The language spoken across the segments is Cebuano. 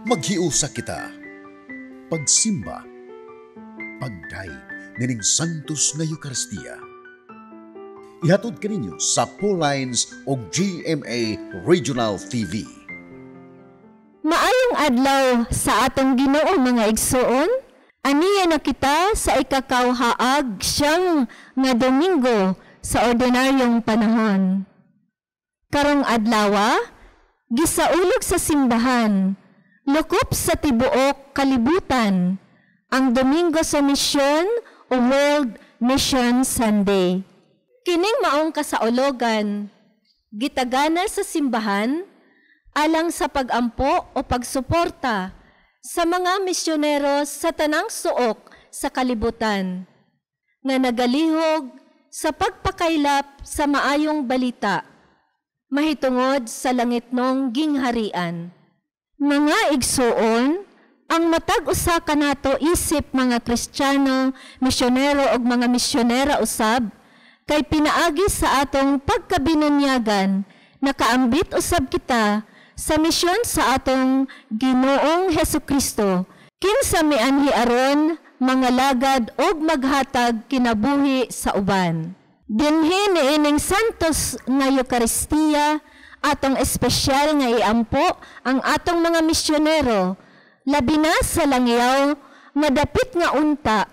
Maghiusa kita. Pagsimba. Pagdayeg nining Santos nga Eucharistia. Ihatod kaninyo sa Lines o GMA Regional TV. Maayong adlaw sa atong Ginoo, mga igsoon. Aniya na kita sa ikakawhaag siyang nga Domingo sa ordinaryong panahon. Karong adlawa, gisaulog sa simbahan, lukop sa tibuok kalibutan, ang Domingo sa Misyon o World Mission Sunday. Kining maong kasaulogan, gitagana sa simbahan alang sa pagampo o pagsuporta sa mga misyonero sa tanang suok sa kalibutan nga nagalihog sa pagpakaylap sa maayong balita mahitungod sa langitnong gingharian. Mga igsuon, ang matag usa kanato isip mga Kristiyano, misyonero ug mga misyonera usab kay pinaagi sa atong pagkabinunyagan, nakaambit usab kita sa misyon sa atong Ginoong Hesukristo, kinsa mianhi aron mangalagad og maghatag kinabuhi sa uban. Dinhi niining Santos nga Eucharistia, atong espesyal nga iampo ang atong mga misyonero, labi na sa langyaw nga dapit nga unta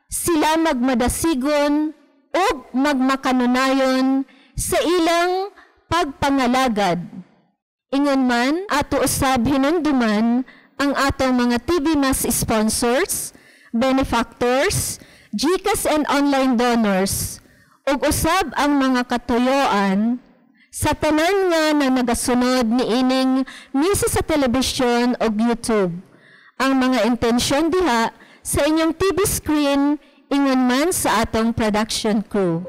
sila magmadasigon ug magmakanunayon sa ilang pagpangalagad. Ingon man, ato usab hinumduman ang atong mga TV Mass sponsors, benefactors, GCash and online donors, ug usab ang mga katuyoan sa tanan nga na nagasunod niining misa sa telebisyon ug YouTube. Ang mga intensyon diha sa inyong TV screen, ingon man sa atong production crew.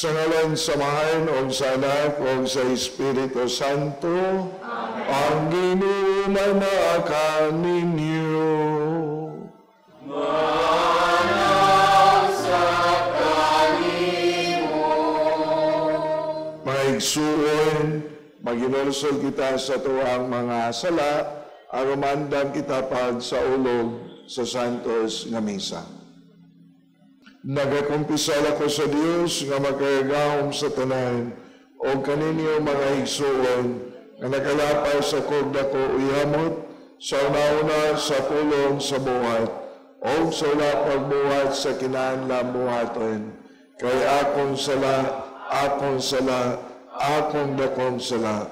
Sa ngalan sa Amahan, o sa Anak, o sa Espiritu Santo. Amen. Ang Ginoo manaka ninyo. Manasa kanimo. Mga igsuon, maginulsol kita sa tuwang mga sala, aron kita pag sa ulog sa Santos nga Misa. Nagakumpisal ako sa Dios nga makagagahom sa tanan, O kaninyo mga igsuon, nga nakalapay sa kog dako uhamot, sa una-una sa pulong sa buhat, o sa wala pagbuhat sa kinahanglan buhaton. Kay akong sala, akong sala, akong dakong sala.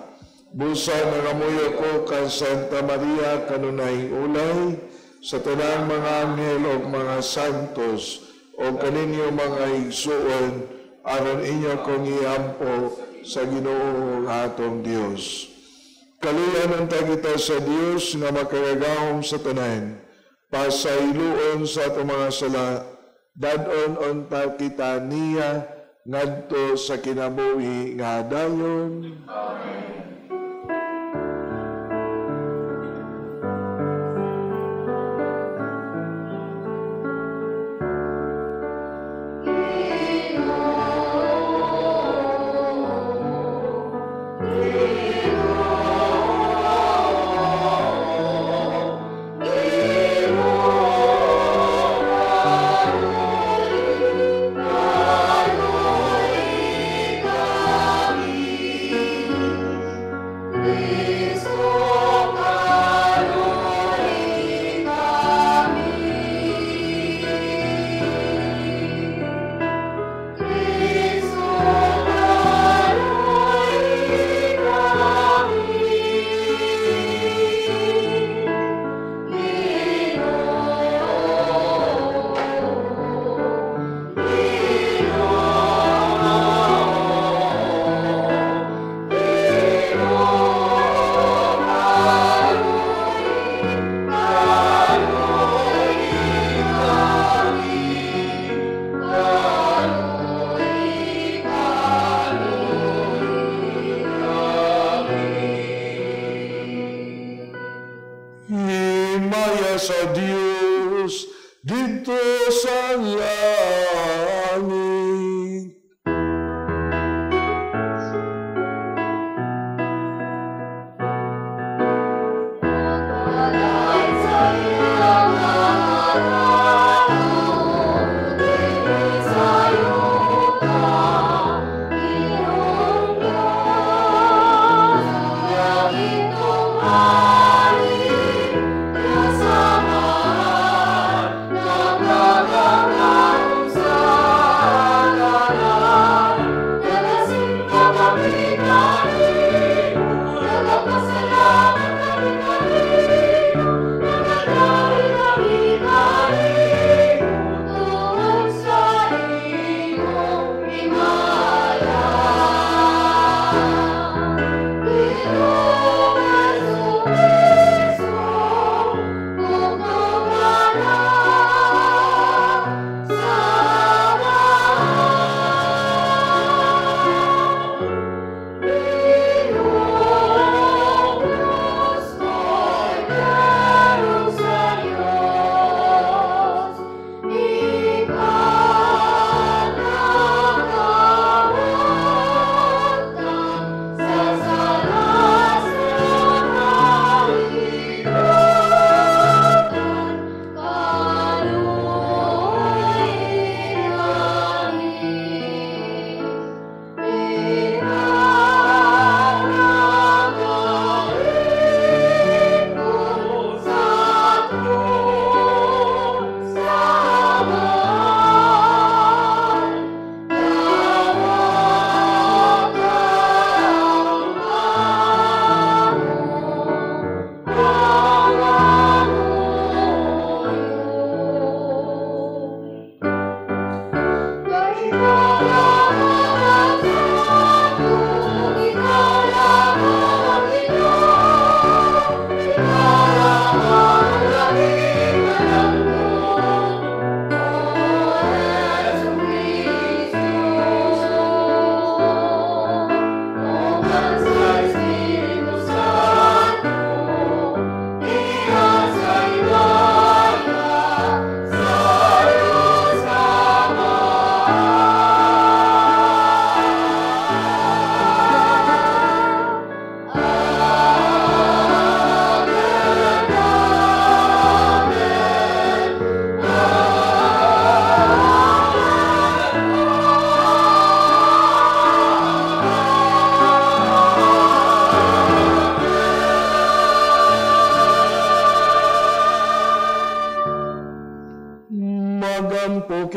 Busa nangamuyo ko kang Santa Maria kanunay ulay, sa tanang mga anghel o mga santos, o kaninyo mga igsuon, aron inyo kong iampo sa Ginoo atong Dios. Kaluyan unta kita sa Dios nga makagagahom sa tanan, pasayloon sa atong mga sala, dad-on unta kita niya ngadto sa kinabuhi nga dayon. Amen. Sa Dios dito sa langit. Sa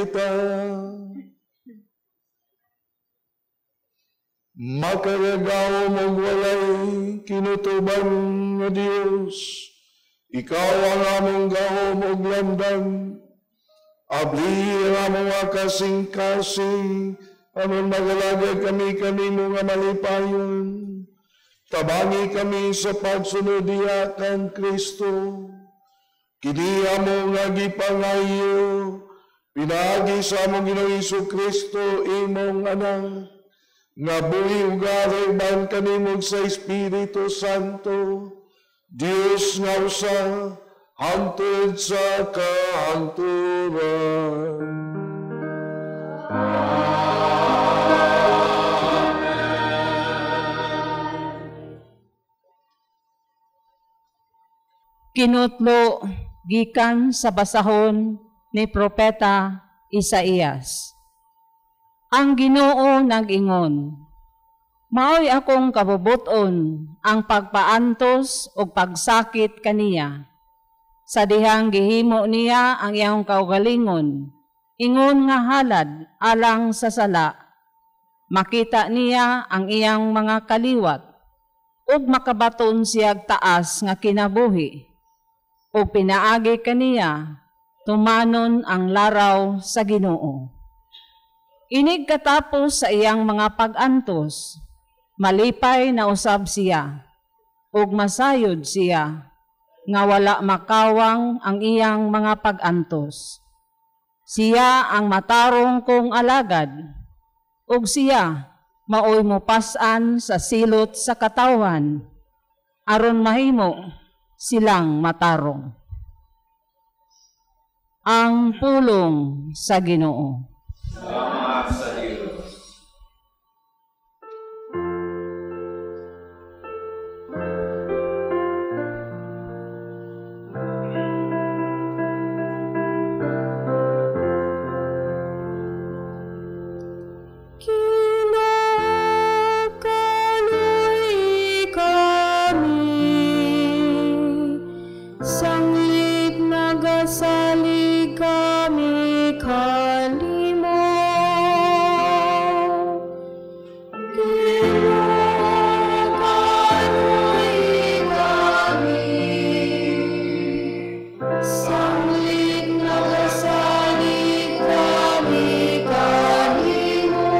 kita. Makaragaw mong walay kinutuban nga Dios. Ikaw ang among gahom ug landang. Abli ang among kasing-kasing, aron magalagad kami kanimo nga malipayon. Tabangi kami sa pagsunod diha kang Kristo. Kini among nga gipangayo, pinaagi sa among Ginoong Hesus Kristo, imong Anak, nga buhi ug ari uban kanimo sa Espiritu Santo, Dios nga usa, hangtod sa kahangturan. Kinutlo gikan sa basahon ni Propeta Isaías. Ang Ginoo nag-ingon, maoy akong kabubuton ang pagpaantos ug pagsakit kaniya. Sa dihang gihimo niya ang iyang kaugalingon, ingon nga halad alang sa sala. Makita niya ang iyang mga kaliwat, ug makabaton siyag taas nga kinabuhi. Ug pinaagi kaniya, tumanon ang laraw sa Ginoo. Inig katapos sa iyang mga pag-antos, malipay na usab siya, ug masayod siya, nga wala makawang ang iyang mga pag-antos. Siya ang matarong kong alagad, ug siya maoy mopas-an sa silot sa katawhan, aron mahimo silang matarong. Ang pulong sa Ginoo. Salamat sa Diyos. Kinakaluy kami, sanglit nagasalig kami kanimo. Kinakaluy kami, sanglit nagasalig kami kanimo.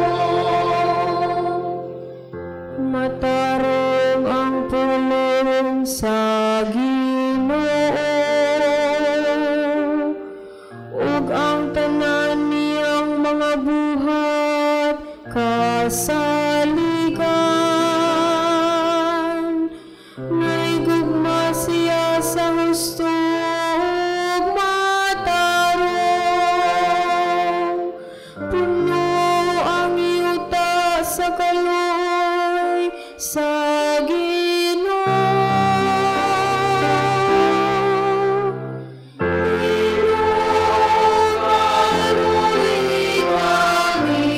Matarong ang pulong sa Ginoo, ug ang tanan niyang mga buhat kasaligan. Naigugma siya sa husto ug matarong. Puno ang yuta sa kaluoy sa Ginoo. Kinakaluy kami,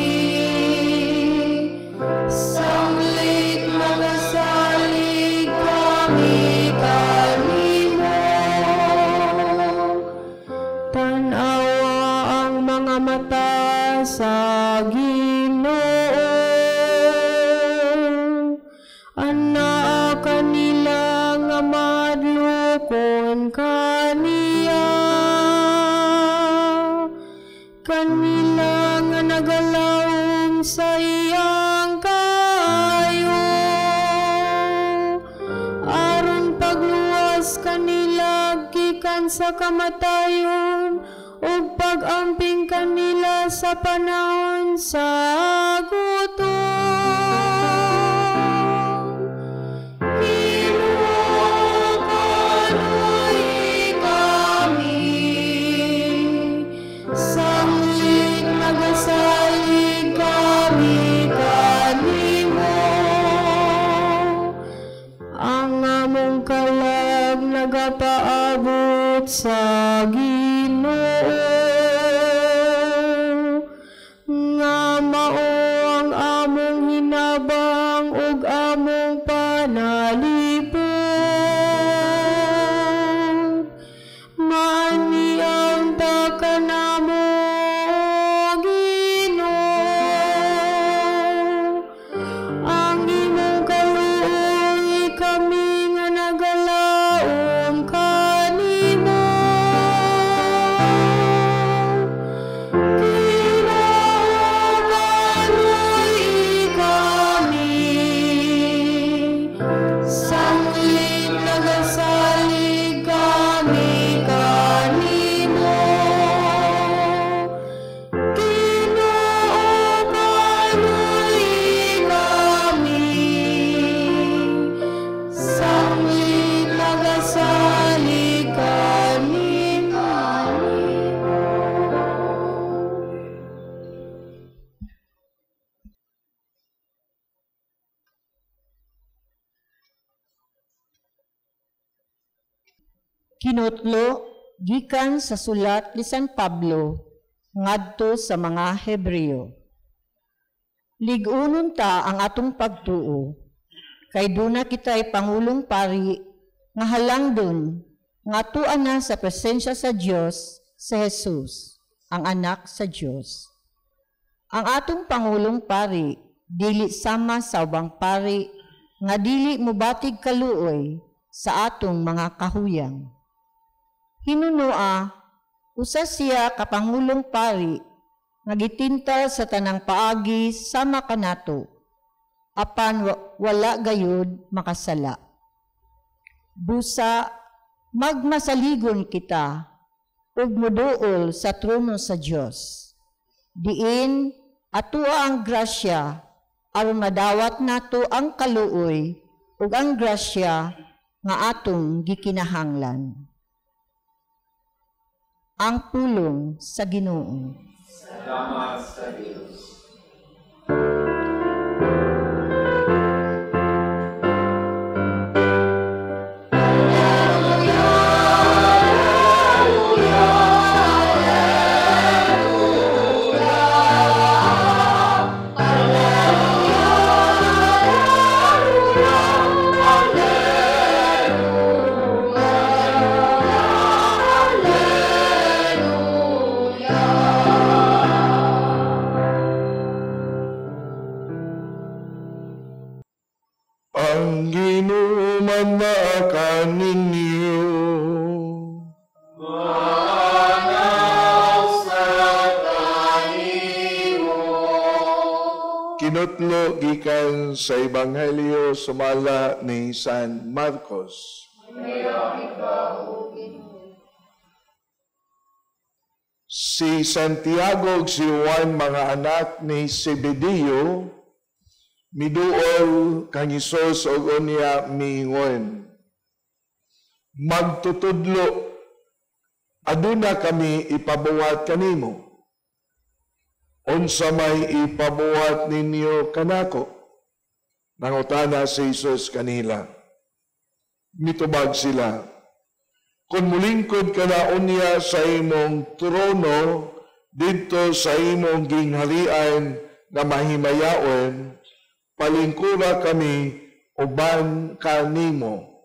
sanglit magasalig kami kanimo. Tan-awa ang mga mata sa Ginoo, anaa kanila nga madlukon kaniya. Kanila nga nagalawom sa iyang kaayo, aron pagluwas kanila gikan sa kamatayon, ug pag-amping kanila sa panahon sa gutom. Kinakaluy kami, sanglit nagasalig kami kanimo. Ang among kalag nagapaabot sa Ginoo, nga mao ang among hinabang ug among panalipod. Maani ang takanamo Kinutlo gikan sa sulat ni San Pablo ngadto sa mga Hebreo. Lig-unon ta ang atong pagtuo, kay duna kita'y pangulong pari nga halangdon nga atoa na sa presensya sa Dios si Jesus, ang anak sa Dios. Ang atong pangulong pari dili sama sa ubang pari nga dili mobatig kaluoy sa atong mga kahuyang. Hinunoa, usa siya ka pangulong pari nga gitintal sa tanang paagi sama kanato, apan wala gayud makasala. Busa magmasaligon kita ug moduol sa trono sa Dios. Diin atoa ang grasya aron madawat nato ang kaluoy ug ang grasya nga atong gikinahanglan. Ang pulong sa Ginoo. Salamat sa Dios. Kinutlo gikan sa Ebanghelyo sumala ni San Marcos. Si Santiago ug si Juan, mga anak ni Zebedeo, miduol kang Hesus og unya miingon, "Magtutudlo, aduna kami ipabuhat kanimo." "Unsa may ipabuhat ninyo kanako?" nangutana si Jesus kanila. Mitubag sila, "Kung mulingkod ka na unya sa imong trono, didto sa imong gingharian nga mahimayaon, palingkura kami uban kanimo,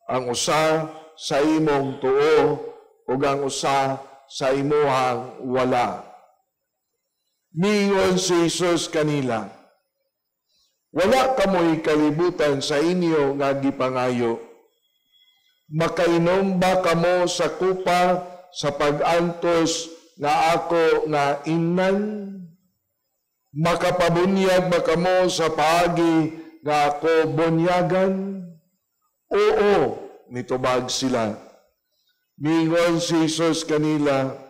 ang usa sa imong tuo ug ang usa sa imuhang wala." Miingon si Jesus kanila, "Wala kamoy kalibutan sa inyo nga gipangayo. Makainom ba kamo sa kupa sa pag-antos nga ako nga imnan? Makapabunyag ba kamo sa paagi nga ako bunyagan?" "Oo," nitubag sila. Miingon si Jesus kanila,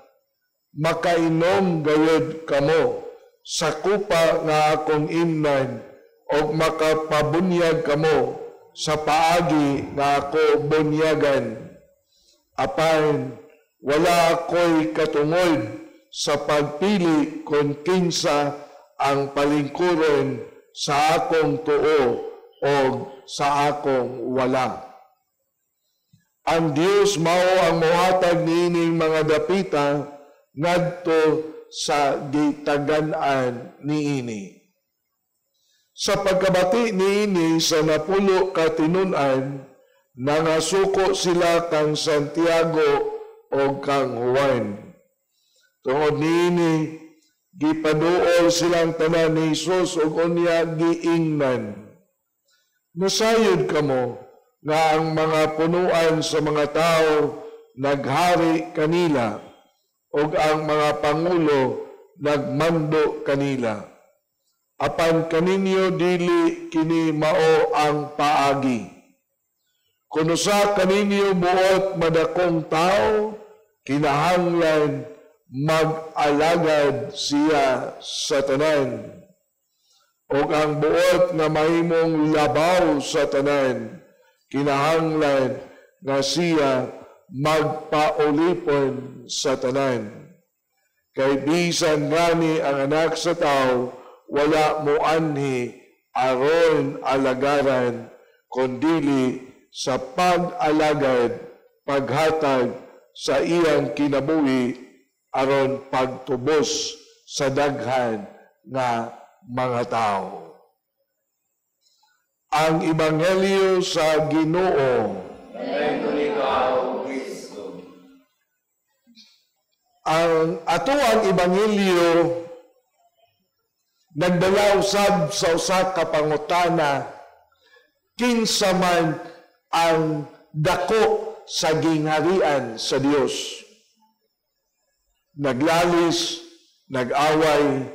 "Makainom gayod kamo sa kupa nga akong imnan o makapabunyag kamo sa paagi nga ako bunyagan. Apan wala ako'y katungod sa pagpili kung kinsa ang palingkuron sa akong tuo o sa akong wala. Ang Dios mao ang mohatag niining mga dapita ngadto sa gitagan-an niini." Sa pagkabati niini sa 10 ka tinun-an, nangasuko sila kang Santiago o kang Juan. Tungod niini, gipaduol silang tanan ni Jesus ug unya giingnan, "Nasayod kamo nga ang mga punuan sa mga tao naghari kanila ug ang mga pangulo nagmando kanila. Apan kaninyo dili kini mao ang paagi. Kun usa kaninyo buot madakong tao, kinahanglan mag-alagad siya sa tanan. Ug ang buot nga mahimong labaw sa tanan, kinahanglan nga siya magpaulipon sa tanan. Kay bisan gani ang anak sa tao, wala moanhi aron alagaran, kundili sa pag-alagad paghatag sa iyang kinabuhi aron pagtubos sa daghan nga mga tao. Ang Ebanghelyo sa Ginoo. Ang atoang Ebanghelyo nagdala usab sa usa ka pangutana, kinsa man ang dako sa gingharian sa Dios. Naglalis, nag-away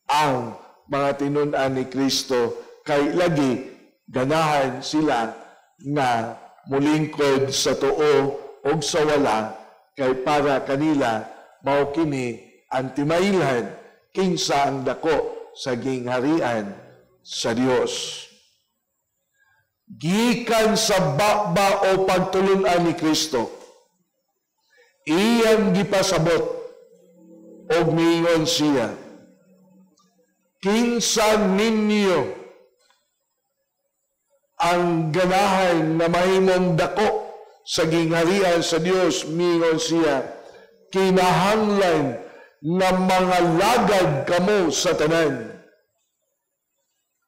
ang mga tinun-an ni Kristo kay lagi ganahan sila nga mulingkod sa tuo o sa wala, kay para kanila mao kini ang timailhan kinsa ang dako sa gingharian sa Dios. Gikan sa baba o pagtulun-an ni Kristo, iyang gipasabot og miingon siya, kinsa ninyo ang ganahan na mahimong dako sa gingharian sa Dios? Miingon siya, kinahanglan na mga lagad kamo sa tanan.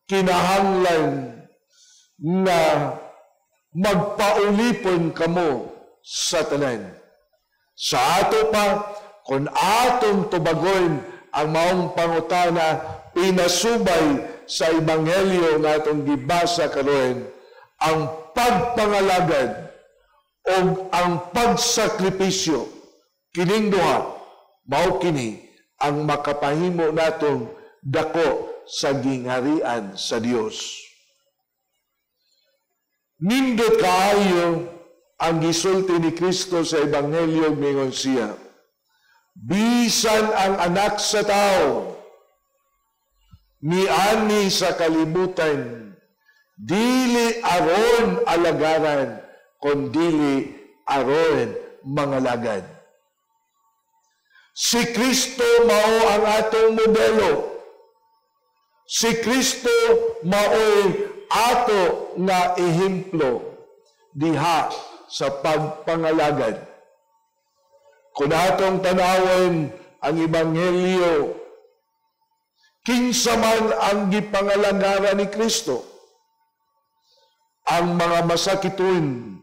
Kinahanglan na magpaulipon kamo sa tanan. Sa ato pa, kung atong tubagon ang maong pangutana pinasubay sa Ebanghelyo nga atong gibasa karon, ang pagpangalagad o ang pagsakripisyo, kining duha, mao kini ang makapahimo natong dako sa gingharian sa Dios. Nindot kaayo ang gisulti ni Kristo sa Ebanghelyo, mingon siya, bisan ang anak sa tao niani sa kalibutan, dili aron alagaran, kondili aron mangalagad. Si Kristo mao ang atong modelo. Si Kristo mao'y ato nga ehemplo diha sa pagpangalagad. Kung atong tanawon ang Ebanghelyo, kinsa man ang gipangalagaran ni Kristo, ang mga masakiton,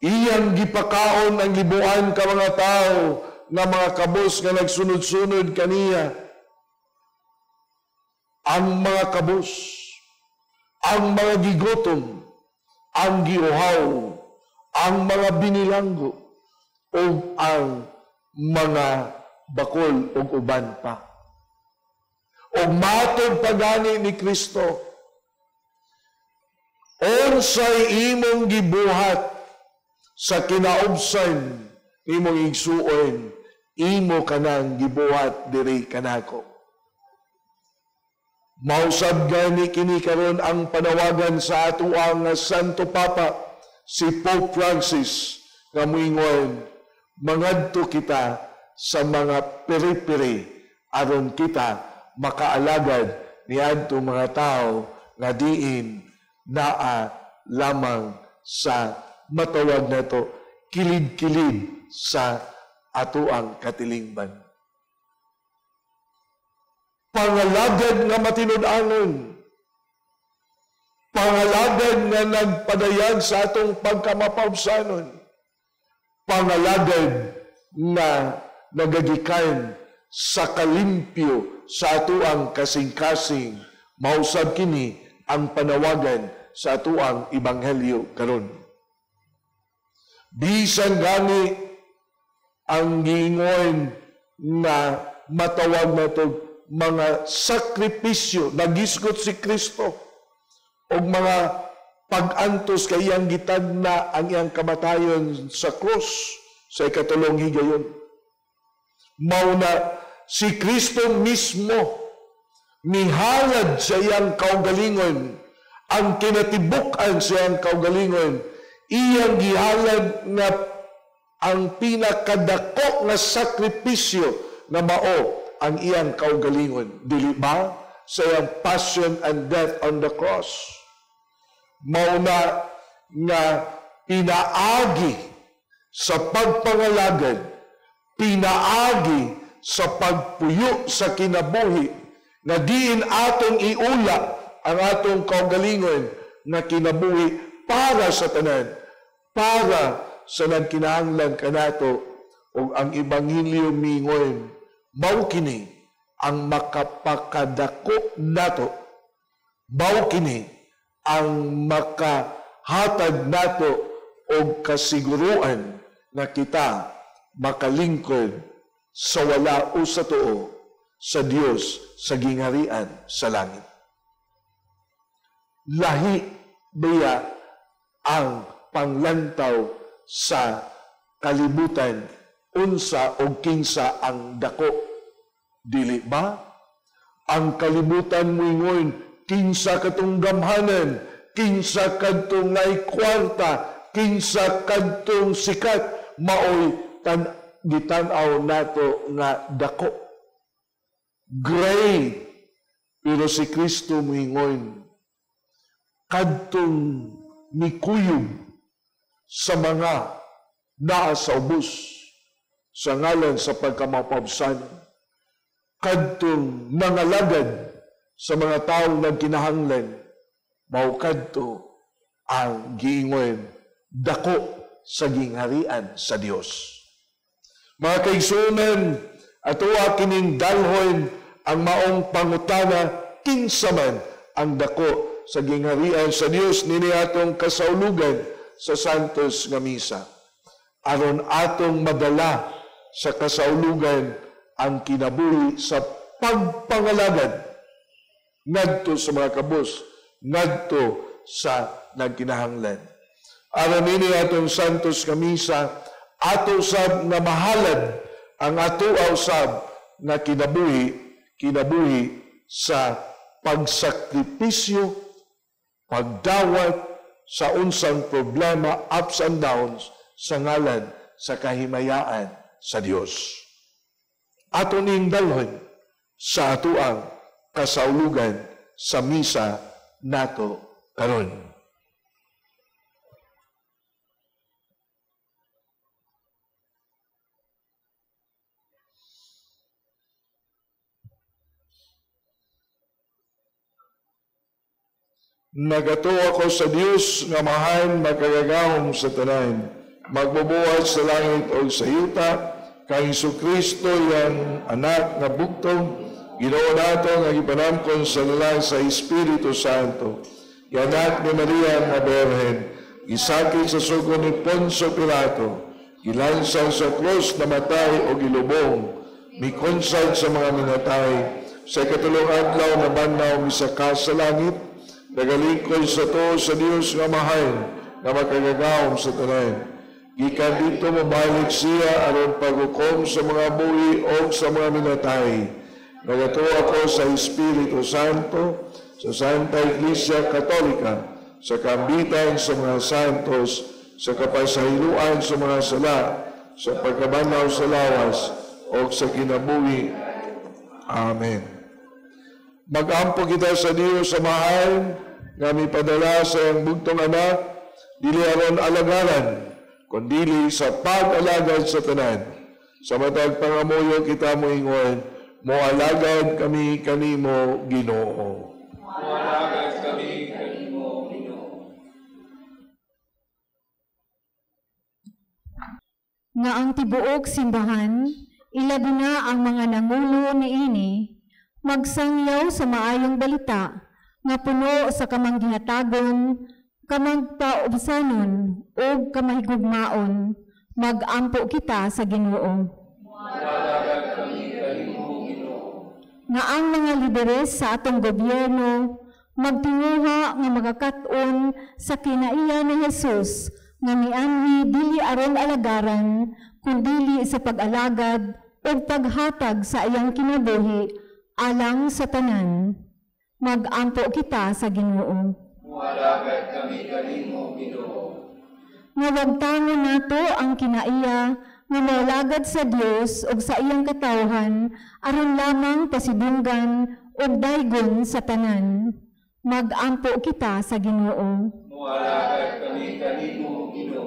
iyang gipakaon ang libuan ka mga tao nga mga kabos nga nagsunod-sunod kaniya. Ang mga kabos, ang mga gigutom, ang giuhaw, ang mga binilanggo, o ang mga bakol o uban pa. O matod pagani ni Kristo, unsay imong gibuhat sa kinaubsan imong igsuon, imo kanang gibuhat diri kanako. Mausab gani kini karon ang panawagan sa atoang Santo Papa si Pope Francis nga moingon, mangadto kita sa mga periperi aron kita makaalagad niadto mga tao nga diin naa lamang sa matawag nato kilid-kilid sa atoang katilingban. Pangalagad nga matinud-anon, pangalagad nga nagpadayag sa atong pagkamapaubsanon, pangalagad nga nagagikan sa kalimpyo sa atoang kasing-kasing, mausab kini ang panawagan sa atoang Ebanghelyo karon. Bisan gani ang giingon na matawag nato mga sakripisyo, nagisgot si Kristo og mga pag-antos kay iyang gitagna ang iyang kamatayon sa krus sa ikatulong higayon. Mao na si Kristo mismo mihalad sa iyang kaugalingon, ang kinatibuk-an sa iyang kaugalingon, iyang gihalad nga ang pinakadako nga sakripisyo na mao ang iyang kaugalingon. Dili ba? Sa iyang passion and death on the cross. Mao na nga Pinaagi sa pagpangalagad, pinaagi sa pagpuyo sa kinabuhi, na diin atong iula ang atong kaugalingon nga kinabuhi para sa tanan, para sa nagkinahanglan kanato. Ug ang ebanghelyo mingon, mao kini ang makapakadako nato, mao kini ang makahatag nato og kasiguruan na kita makalingkod sa wala o sa tuo sa Dios sa gingharian sa langit. Lahi biya ang panglantaw sa kalibutan, unsa o kinsa ang dako. Dili ba? Ang kalibutan moingon, kinsa katong gamhanan, kinsa kadtong nay kwarta, kinsa kadtong sikat, maoy gitan-aw nato nga dako. Great. Pero si Kristo moingon, kadtong mikuyog sa mga naa sa ubos sa ngalan sa pagkamapabsan, kadtong nangalagad sa mga tawo nagkinahanglan, mao kadto ang giingon dako sa gingharian sa Dios. Mga kaigsuonan, atoa kining dalhon ang maong pangutana kinsa man ang dako sa gingharian sa Dios nini atong kasaulugan sa Santos nga Misa. Aron atong madala sa kasaulugan ang kinabuhi sa pagpangalagad ngadto sa mga kabus, ngadto sa nagkinahanglan. Aron nini atong Santos nga Misa, ato sab nga mahalad ang atoa usab nga kinabuhi, kinabuhi sa pagsakripisyo, pagdawat sa unsang problema, ups and downs, sa ngalan sa kahimayaan sa Dios. Ato ning dalhon sa atoang kasaulugan sa misa nato karon. Nagatuo ako sa Dios nga Amahan makagagahom sa tanan, magbubuhat sa langit o sa yuta, kang Hesukristo iyang anak nga bugtong, Ginoo nato nga gipanamkon sa lalang sa Espiritu Santo, anak ni Maria nga Birhen, gisakit sa sugo ni Poncio Pilato, gilansang sa krus, namatay o gilubong, mikonsad sa mga minatay, sa ikatulong adlaw nabannaw misaka sa langit, nagalingkod sa tuo sa Dios nga Amahan nga makagagahom sa tanan. Gikan dito mobalik siya aron paghukom sa mga buhi o sa mga minatay. Nagatuo ako sa Espiritu Santo, sa Santa Iglesia Katolika, sa kambitan sa mga santos, sa kapasahiluan sa mga sala, sa pagkabanaw sa lawas, o sa kinabuhi. Amen. Mag-ampo kita sa Dios sa mahal, nga mipadala sa iyang bugtong anak, dili aron alagaran, kundili sa pag-alagad sa tanan. Sa matag pangamuyo kita moingon, moalagad kami kanimo, Ginoo. Moalagad kami kanimo, Ginoo. Nga ang tibuok simbahan, ilabi na ang mga nangulo niini, magsangyaw sa maayong balita, nga puno sa kamanggihatagon, kamangpaubsanon, ug kamahigugmaon, magampo kita sa Ginoo. Moalagad kami kanimo, Ginoo. Nga ang mga lideres sa atong gobyerno magtinguha nga magakat-on sa kinaiya ni Jesus nga mianhi dili aron alagaran kundili sa pag-alagad ug paghatag sa iyang kinabuhi alang sa tanan. Magampo kita sa Ginoo. Moalagad kami kanimo, Ginoo. Nga wagtangon nato ang kinaiya nga moalagad sa Dios ug sa iyang katawhan aron lamang pasidunggan ug daygon sa tanan. Magampo kita sa Ginoo. Moalagad kami kanimo, Ginoo.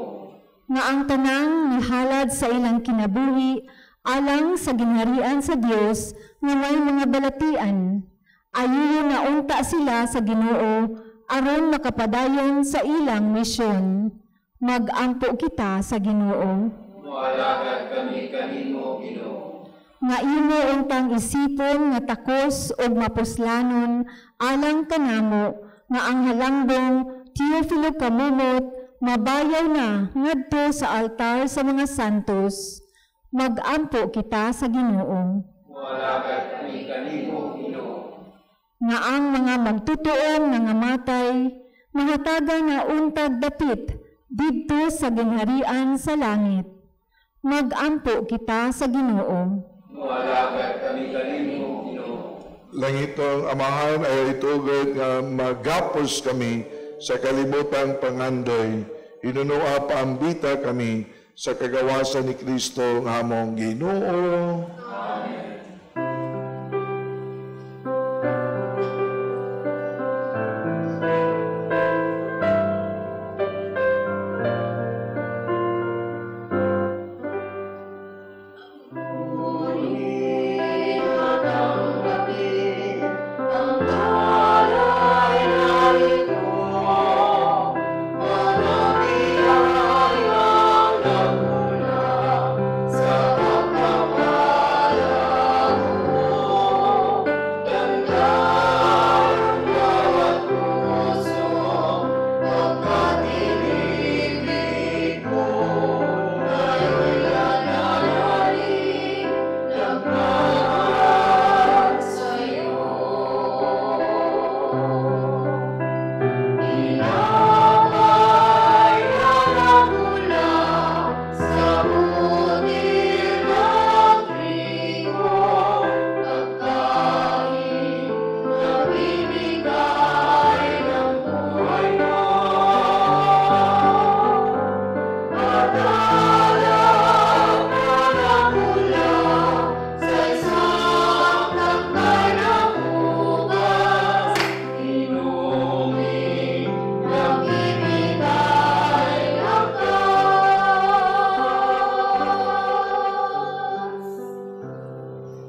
Nga ang tanang nihalad sa ilang kinabuhi alang sa ginharian sa Dios nga may mga balatian. Ayuyo na unta sila sa Ginoo aron makapadayon sa ilang misyon. Magampo kita sa Ginoo. Moalagad kami kanimo, Ginoo. Nga imo untang isipon nga takos og mapuslanon alang kanamo nga ang halangbong Teofilo Camomot mabayaw na ngadto sa altar sa mga santos. Magampo kita sa Ginoo. Moalagad kami kanimo, Ginoo. Nga ang mga magtutuong nangamatay mahatagan na untag dapit didto sa ginharian sa langit. Magampo kita sa Ginoo. Moalagad kami kanimo, Ginoo. Langitong Amahan, ay itugod nga magapos kami sa kalibutang pangandoy. Hinunua paambita kami sa kagawasan ni Kristo nga among Ginoo. Amen.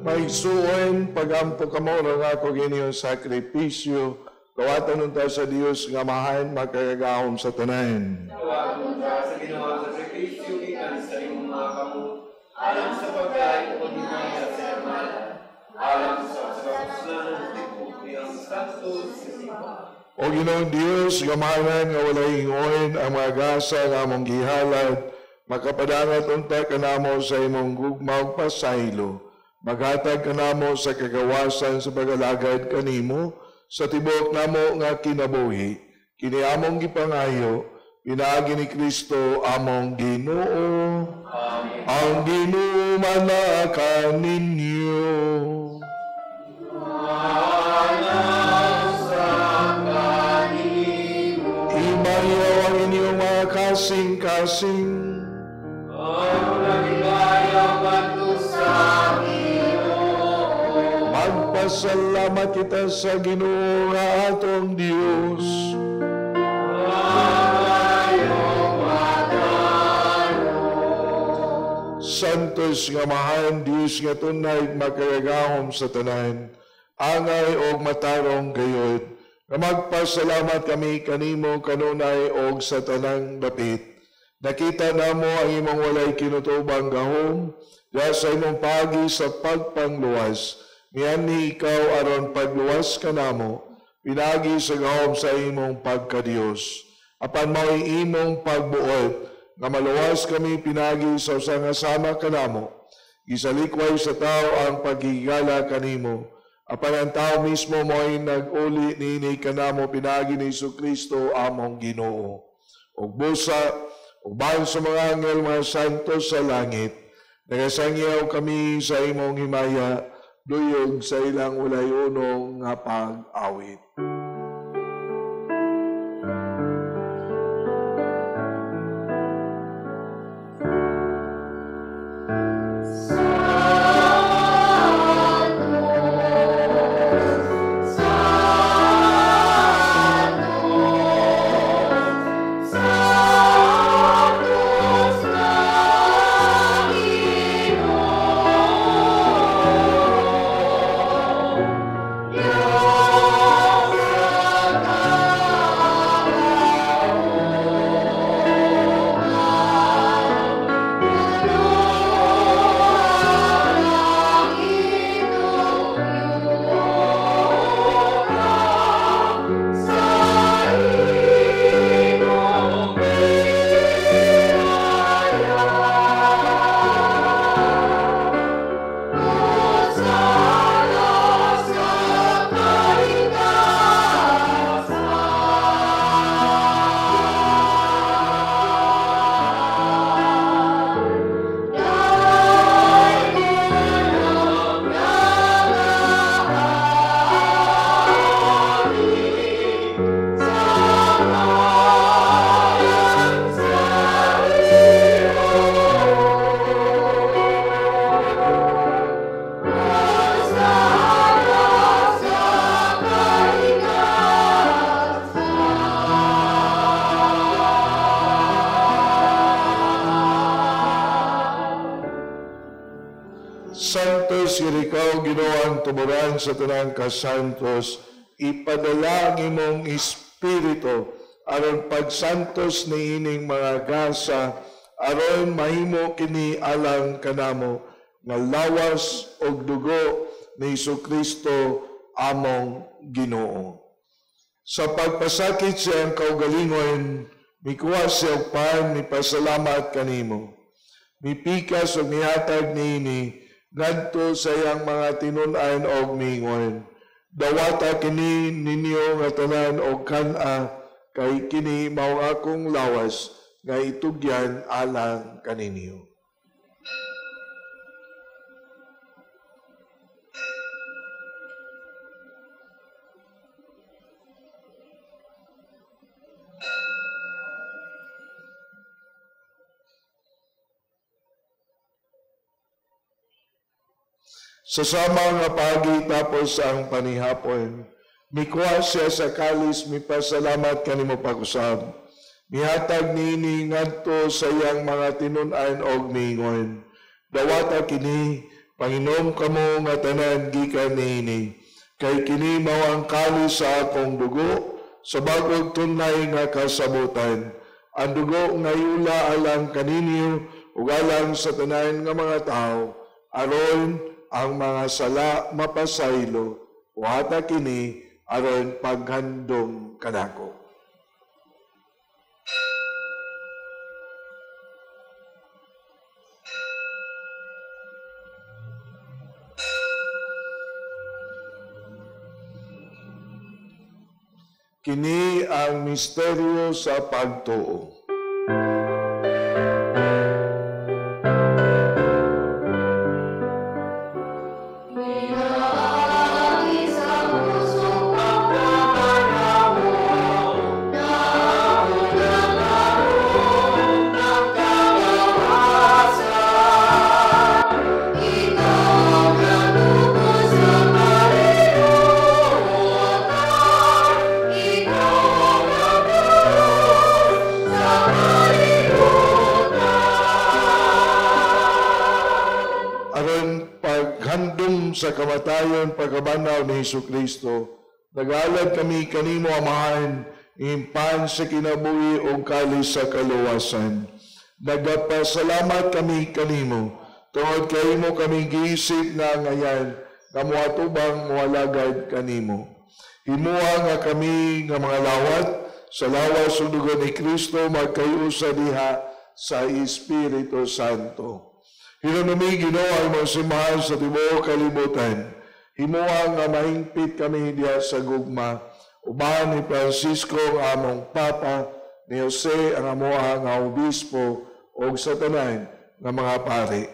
Maigsuon, pagampo kamo nga ako giniyong sakripisyo, kawatan unta sa Dios nga Amahan makagagahom sa tanan. Kawatan unta sa Ginoo sa sakripisyo gikan sa imong mga kamot, alang sa pagkain o himaya sa amahan, alang sa kapuslanan sa tibuok niyang santos sa simbahan. O Ginoong Dios, gamanan nga walay ingoin ang mga gasa nga among gihalad, makapadangat unta kanamo sa imong gugma ug pasaylo. Maghatag kanamo sa kagawasan sa pag-alagad kanimo sa tibuok namo nga kinabuhi. Kini among gipangayo, pinaagi ni Kristo among Ginoo. Amen. Ang Ginoo manaka ninyo. Imayaw ang inyong mga kasing-kasing. Ang nagibayaw ngadto sa Ginoo. Magpasalamat kita sa Ginoo nga atong Dios. Santos nga Amahan, Dios nga tunay makagagahom sa tanan, angay og matarong gayod, nga magpasalamat kami kanimo kanunay og sa tanang dapit. Nakita namo ang imong walay kinutubang gahom, diha sa imong paagi sa pagpangluwas. Mianhi ikaw aron pagluwas kanamo, pinagi sa gahom sa imong pagkadiyos. Apan mao'y imong pagbuot, nga maluwas kami pinagi sa usa nga sama kanamo. Gisalikway sa tao ang paghigala kanimo. Apan ang tao mismo mo'y nag-uli niini kanamo pinagi ni Jesucristo among Ginoo. Ug busa, uban sa mga anghel mga santo sa langit, nagasangyaw kami sa imong himaya, duyog sa ilang walay unong nga pag-awit. Santo, Santo, Ikaw, Ginoo, ang tuburan sa tanang kasantos, ipadala ang imong Espiritu aron pagsantos niining mga gasa, aron mahimo kini alang kanamo nga lawas og dugo ni Hesukristo among Ginoo. Sa pagpasakit siyang kaugalingon, mikuha siya og pan, mipasalamat kanimo. Mipikas og mihatag niini ngadto sa iyang mga tinun-an og miingon, dawata kini ninyo nga tanan og kan-a, kay kini mao akong lawas nga itugyan alang kaninyo. Sa sama nga pagi tapos ang panihapon, mikuha siya sa kalis, mipasalamat kanimo pag-usab. Mihatag niini ngadto sa iyang mga tinun-an og miingon, dawata kini, panginom kamo nga tanan gikan niini, kay kini mao ang kalis sa akong dugo, sa bag-ong tunay nga kasabutan. Ang dugo nga yula alang kaninyo ug alang sa tanan nga mga tawo, aron ang mga sala mapasaylo, wata kini aron paghandom kanako. Kini ang misteryo sa pagtuo. Sa kamatayon, pagkabanaw ni Hesukristo, nagalad kami kanimo, Amahan, impan sa kinabuhi o kalis sa kaluwasan. Nagapasalamat kami kanimo, tungod kay kami giisip na ngayan, nga moatubang moalagad kanimo. Himuha nga kami nga mga lawat, sa lawas ug dugo ni Kristo, magkayusa diha sa Espiritu Santo. Hinunumi, Ginoo, ang imong simbahan sa tibuok kalibutan. Himuha nga mahingpit kami diha sa gugma. Uban ni Francisco ang among Papa, ni Jose ang amoa nga obispo, og sa tanan nga mga pari.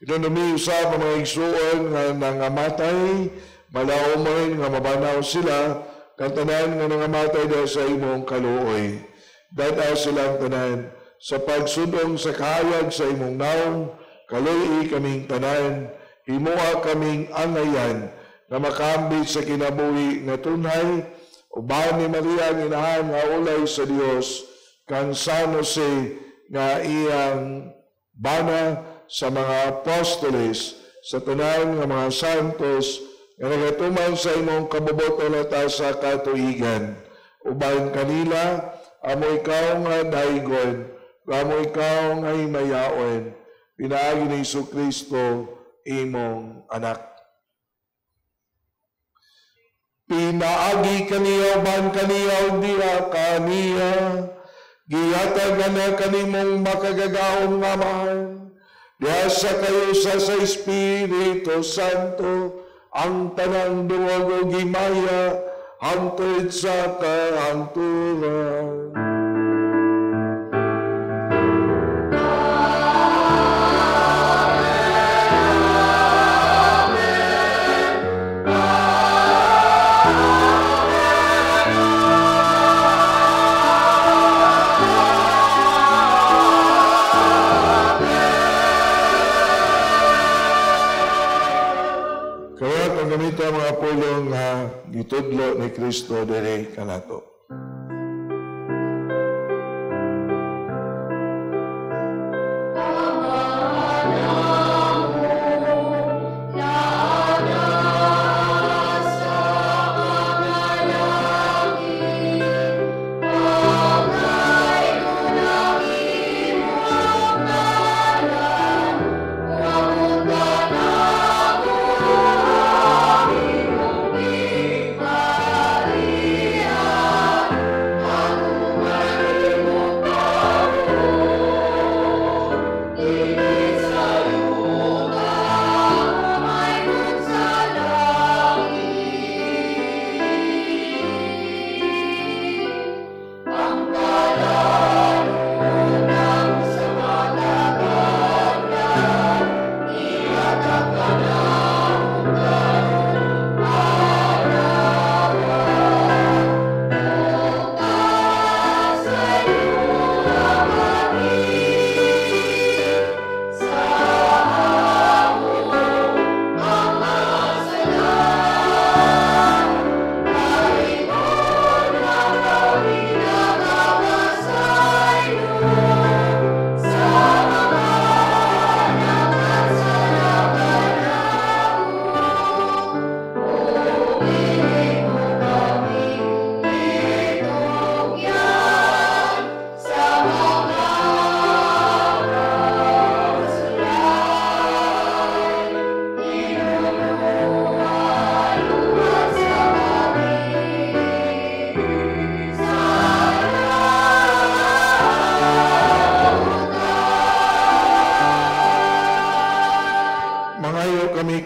Hinunumi usab ang mga igsuon nga nangamatay, malaumon nga mabanaw sila, kang tanan nga nangamatay diha sa imong kaluoy. Dad-a silang tanan sa pagsudong sa kahayag sa imong naong, kaluoy kaming tanan, himuha kaming angayan na makambit sa kinabuhi nga tunay, uban ni Maria ang inahan nga ulay sa Dios, kang San Jose nga iyang bana sa mga apostoles, sa tanan nga mga santos, nga nagatuman sa imong kabuboton at sa katuigan. Uban kanila, amo ikaw nga daygon, amo ikaw nga himayaon, pinaagi ni Hesukristo, imong anak. Pinaagi kaniya, uban kaniya, ug diha kaniya, gihatag na kanimong makagagahom nga Amahan, diha sa kayusa sa Espiritu Santo, ang tanang duwag ug himaya, hangtod sa kahangturan. Gamita mga pulong nga gitudlo ni Kristo diri kanato. Ama namo, na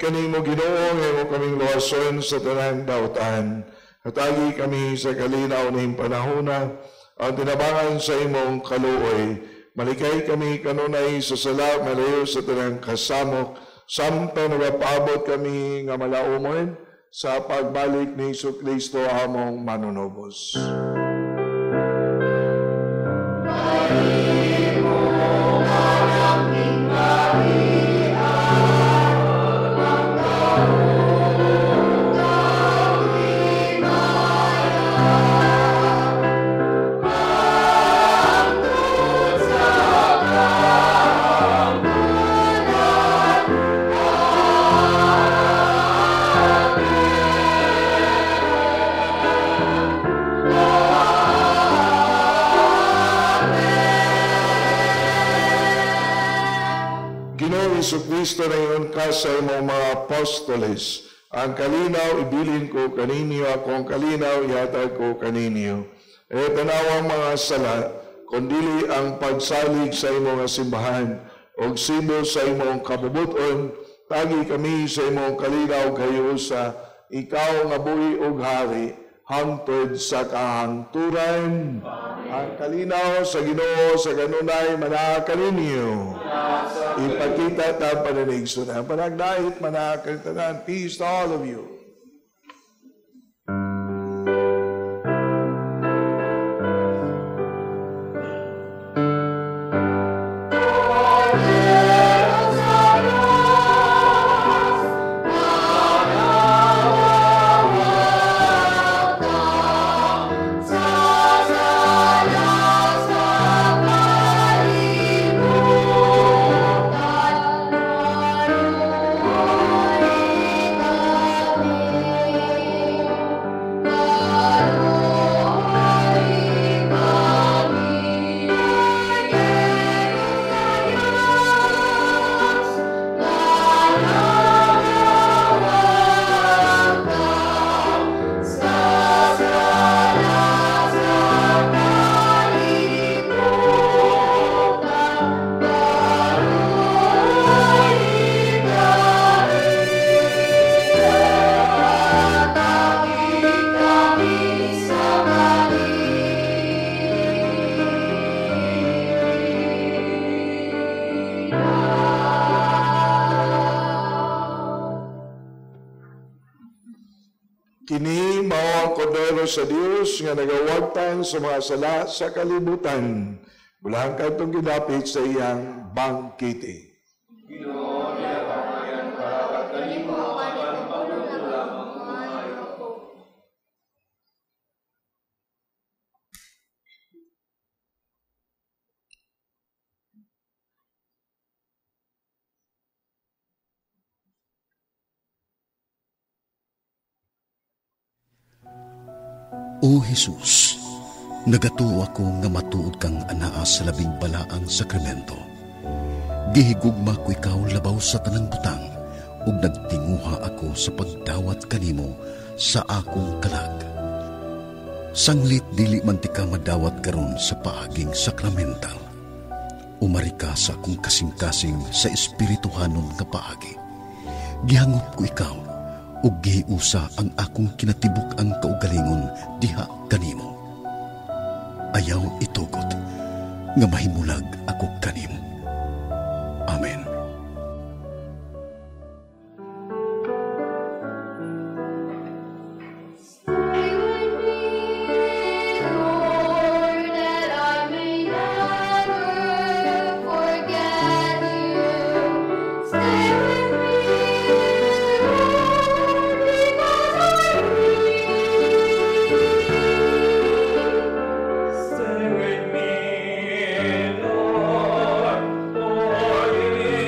kanimo Ginoo, nga imo kaming luwason sa tanang dautan. Hatagi kami sa kalinaw ning panahona, ang tinabangan sa imong kaluoy. Malikay kami kanunay sa sala, malayo sa tanang kasamok, samtang nagapabot kami nga malaumon sa pagbalik ni Jesucristo among manunubos. Jesucristo na ka sa imong mga apostoles. Ang kalinaw ibilin ko kaninyo, akong kalinaw ihatag ko kaninyo. E tanawang mga sala, kundili ang pagsalig sa imong simbahan, og sibo sa imong kabubuton, tagi kami sa imong kalinaw kayo sa ikaw nga buhi og hari, hangtod sa kahangturan. Ang kalinaw sa Ginoo sa kanunay manaa kaninyo. Ipakita ta pananigsunan. Panagdait manaa kanitanan. Peace to all of you. Kini mao ang kordero sa Dios nga nagawagtan sa mga sala sa kalibutan. Bulang kadtong gidapit sa iyang bangkite. Ginoo, ginapamayan ka at kanimo apan pagluto lamang maayo. O Jesus, nagatuo ako nga matuod kang anaa sa labing balaang sakramento. Gihigugma ko ikaw labaw sa tanang butang, ug nagtinguha ako sa pagdawat kanimo sa akong kalag. Sanglit dili man ti ka madawat karon sa paaging sakramental. Umari ka sa akong kasing-kasing sa espirituhanon nga paagi. Gihangop ko ikaw, ug gihiusa ang akong kinatibuk ang kaugalingon diha kanimo. Ayaw itugot nga mahimulag ako kanimo. Amen. Stay with me, Lord, for you.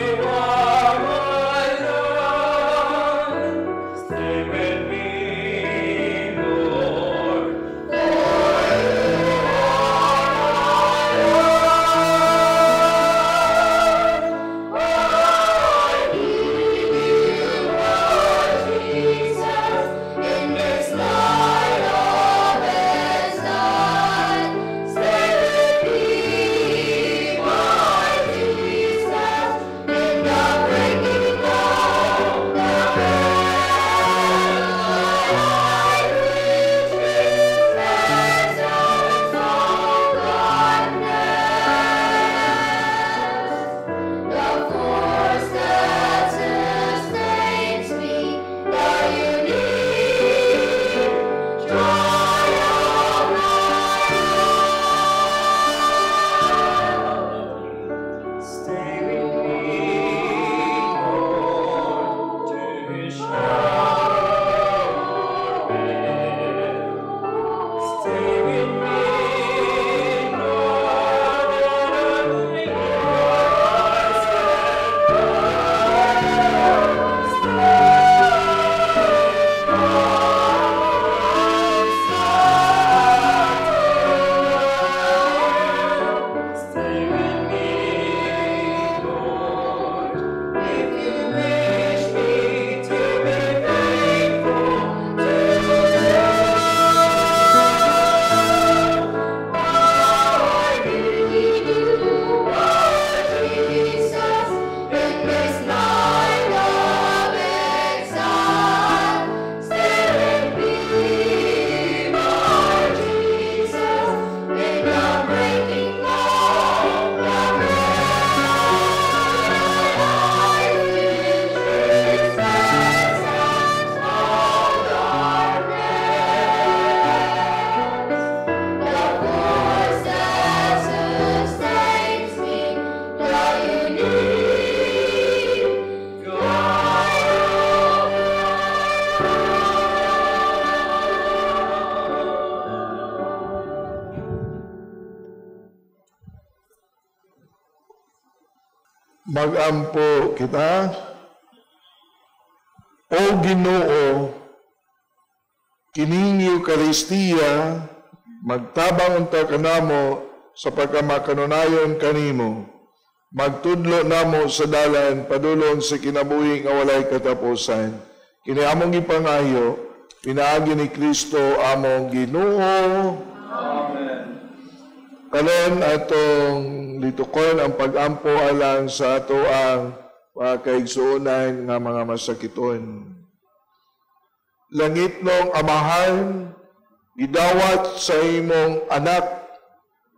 Magampo kita. O Ginoo, kining Eukaristiya magtabang unta kanamo sa pagkamakanunayon kanimo. Magtudlo namo sa dalan padulong sa kinabuhi nga walay katapusan. Kini among gipangayo pinaagi ni Kristo among Ginoo. Amen. Karon atong litukon ang pag-ampo alang sa ato ang mga kaigsuonan nga mga masakiton. Langitnong Amahan, gidawat sa imong anak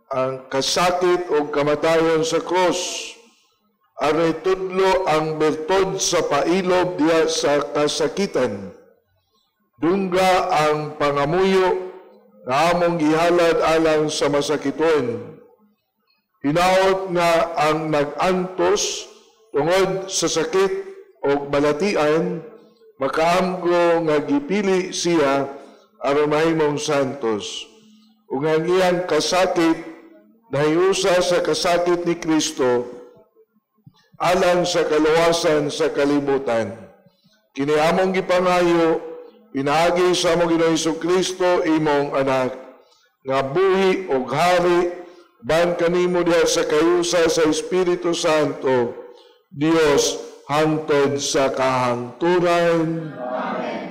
ang kasakit o kamatayon sa krus. Aron tudlo ang bertod sa pailob diha sa kasakitan. Dungga ang pangamuyo nga among gihalad alang sa masakiton. Hinaot nga ang nag-antos tungod sa sakit o balatian, makaamgo nga gipili siya aron mahimong santos. Ug ang iyang kasakit nahiusa sa kasakit ni Kristo alang sa kaluwasan sa kalibutan. Kini among gipangayo pinaagi sa among Ginoong Hesukristo imong anak, nga buhi ug hari ban kanimo diha sa kayusa sa Espiritu Santo, Dios hangtod sa kahangturan. Amen.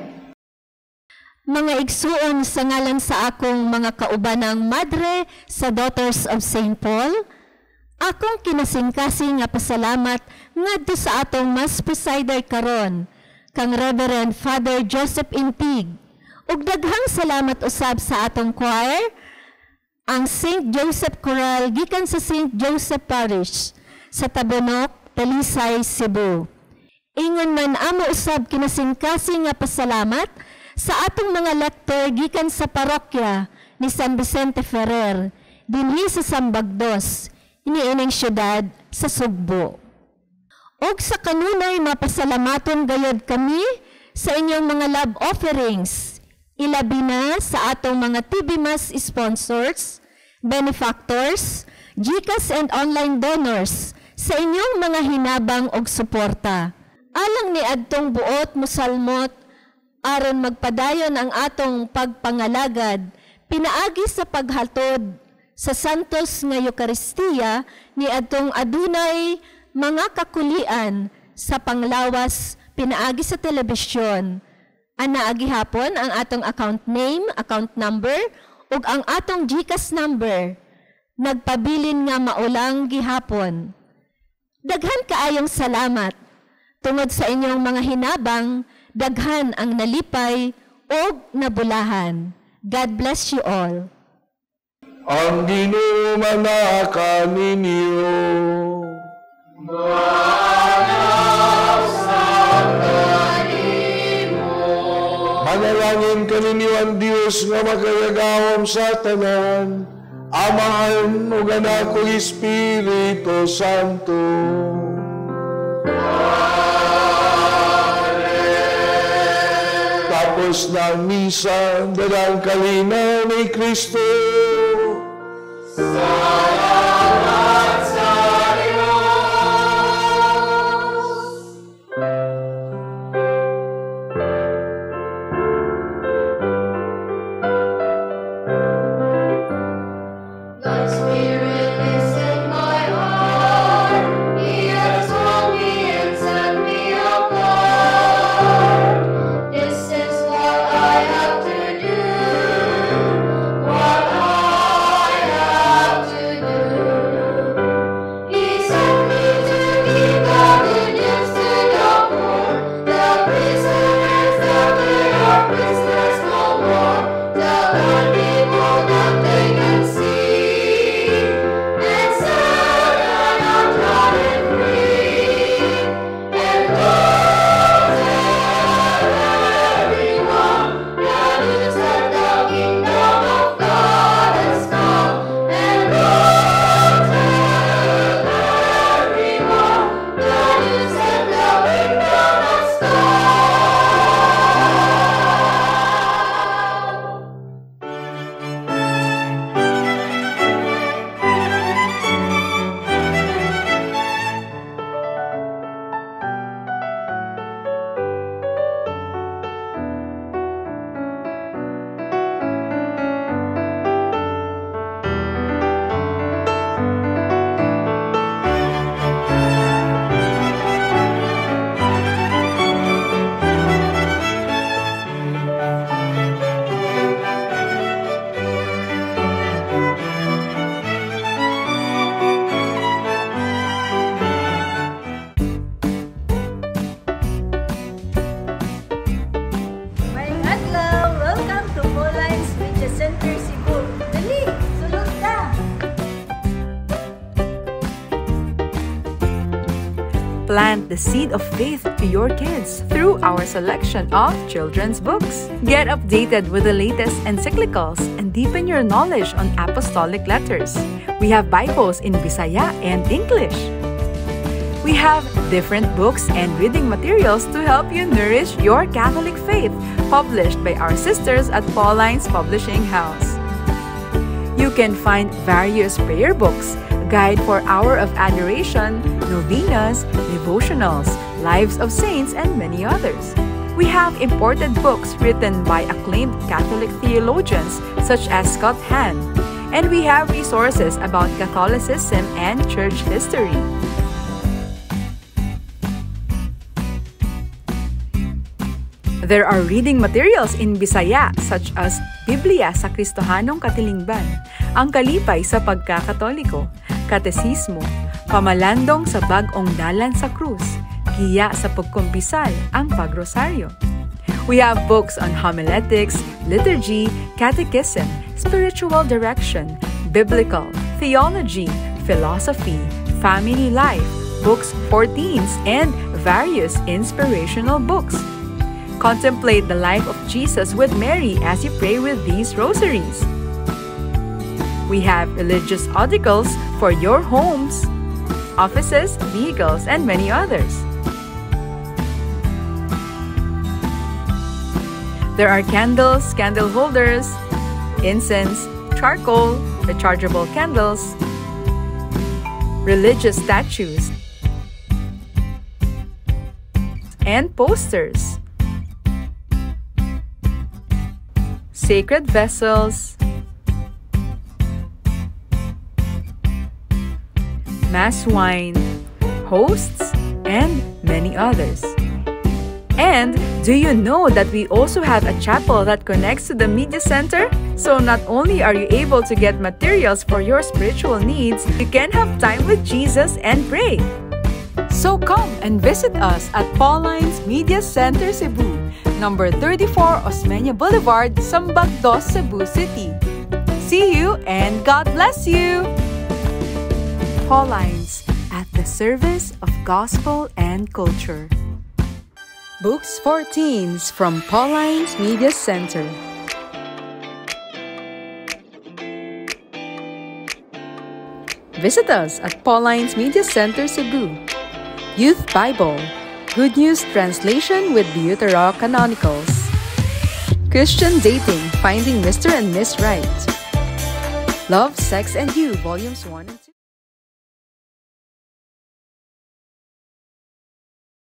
Mga igsuon, sa ngalan sa akong mga kaubanang madre sa Daughters of St. Paul, akong kinasingkasing nga pasalamat ngadto sa atong Mass Presider karon, kang Reverend Father Joseph Intig. Ug daghang salamat usab sa atong choir, ang St. Joseph Choral gikan sa St. Joseph Parish sa Tabunok, Talisay, Cebu. Ingon man amo usab kinasingkasing nga pasalamat sa atong mga lector gikan sa parokya ni San Vicente Ferrer dinhi sa Sambagdos, iniining syudad sa Sugbo. Og sa kanunay mapasalamaton gayod kami sa inyong mga love offerings, ilabi na sa atong mga TV Mass sponsors, benefactors, GCash and online donors sa inyong mga hinabang og suporta. Alang ni adtong buot musalmot aron magpadayon ang atong pagpangalagad pinaagi sa paghatod sa Santos nga Eukaristiya ni adtong adunay mga kakulian sa panglawas pinaagi sa telebisyon. Ana gihapon ang atong account name, account number ug ang atong GCash number. Nagpabilin nga maulang gihapon. Daghan kaayong salamat tungod sa inyong mga hinabang, daghan ang nalipay ug nabulahan. God bless you all. Ang Ginoo manaka ninyo. Manalangin kaninyo ang Dios nga makagagahom sa tanan, Amahan ug Anak ug Espiritu Santo. Amen. Tapos ng misa, dalang kalinaw ni Kristo. Salamat sa Diyos. God's Spirit is in my heart. He has told me and set me apart. This is what I have to do. What I have to do. Plant the seed of faith to your kids through our selection of children's books. Get updated with the latest encyclicals and deepen your knowledge on apostolic letters. We have Bibles in Bisaya and English. We have different books and reading materials to help you nourish your Catholic faith, published by our sisters at Paulines Publishing House. You can find various prayer books, guide for Hour of Adoration, novenas, devotionals, lives of saints, and many others. We have imported books written by acclaimed Catholic theologians such as Scott Hahn, and we have resources about Catholicism and church history. There are reading materials in Bisaya such as Biblia sa Kristohanong Katilingban, Ang Kalipay sa Pagkakatoliko, Katesismo, Pamalandong sa Bag-ong Dalan sa Krus, Giya sa Pagkumpisal, Ang Pagrosaryo. We have books on homiletics, liturgy, catechism, spiritual direction, biblical, theology, philosophy, family life, books for teens, and various inspirational books. Contemplate the life of Jesus with Mary as you pray with these rosaries. We have religious articles for your homes, offices, vehicles, and many others. There are candles, candle holders, incense, charcoal, rechargeable candles, religious statues, and posters. Sacred vessels, mass wine, hosts, and many others. And do you know that we also have a chapel that connects to the media center? So not only are you able to get materials for your spiritual needs, you can have time with Jesus and pray. So come and visit us at Paulines Media Center Cebu, number 34 Osmeña Boulevard, Sambag Dos, Cebu City. See you and God bless you! Paulines, at the service of gospel and culture. Books for Teens from Paulines Media Center. Visit us at Paulines Media Center, Cebu. Youth Bible, Good News Translation with Deuterocanonicals. Christian Dating, Finding Mr. and Miss Right. Love, Sex, and You, Volumes 1 and 2.